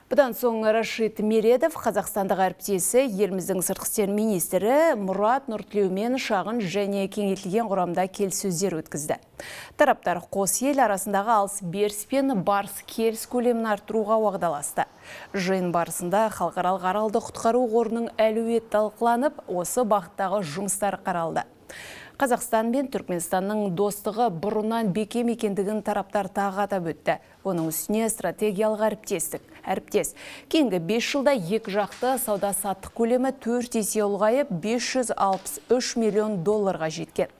Бұдан соң Рашид Мередов қазақстандық әріптесі, еліміздің сыртқы істер министрі Мұрат Нұртілеумен шағын және кеңейтілген құрамда келіссөздер өткізді. Тараптар қос ел арасындағы алыс беріс пен барыс келіс көлемін арттыруға уағдаласты. Жиын барысында халықаралық Аралды құтқару қорының әлеуеті талқыланып, осы бағыттағы жұмыстар қаралды. Қазақстан мен Түркменстанның достығы бұрыннан бекем екендігін тараптар тағы атап өтті. Оның үстіне стратегиялық әріптестік. Әріптес. Кейінгі 5 жылда екі жақты сауда саттық көлемі 4 есе ұлғайып, 563 миллион долларға жеткен.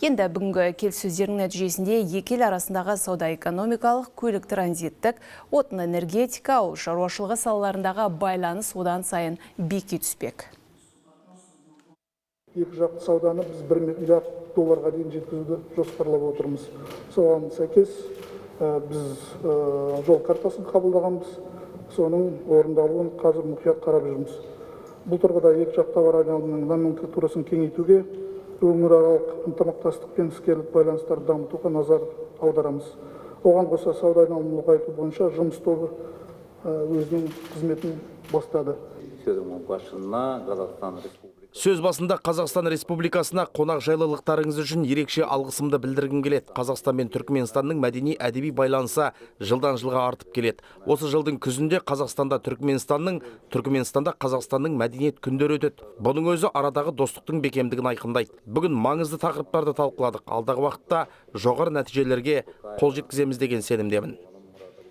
Енді бүгінгі келіссөздердің нәтижесінде екі ел арасындағы сауда экономикалық, көлік транзиттік, отын энергетика, ауыл шаруашылығы салаларындағы байланыс одан сайын беки түспек. Екі жақты сауданы біз 1 миллиард долларға дейін жеткізуді жоспарлап отырмыз. Соған сәйкес біз жол картасын қабылдағанбыз, соның орындалуын қазір мұқият қарап жүрміз. Бұл тұрғыда екі жақ тауар айналымының номенклатурасын кеңейтуге, өңіраралық ынтымақтастық пен іскерлік байланыстарды дамытуға назар аударамыз. Оған қоса сауда айналымын ұлғайту бойынша жұмыс тобы өзінің қызметін бастады. Сөз басында Қазақстан Республикасына қонақжайлылықтарыңыз үшін ерекше алғысымды білдіргім келеді. Қазақстан мен Түркменстанның мәдени әдеби байланысы жылдан жылға артып келеді. Осы жылдың күзінде Қазақстанда Түркменстанның, Түркменстанда Қазақстанның мәдениет күндері өтеді. Бұның өзі арадағы достықтың бекемдігін айқындайды. Бүгін маңызды тақырыптарды талқыладық. Алдағы уақытта жоғары нәтижелерге қол жеткіземіз деген сенімдемін.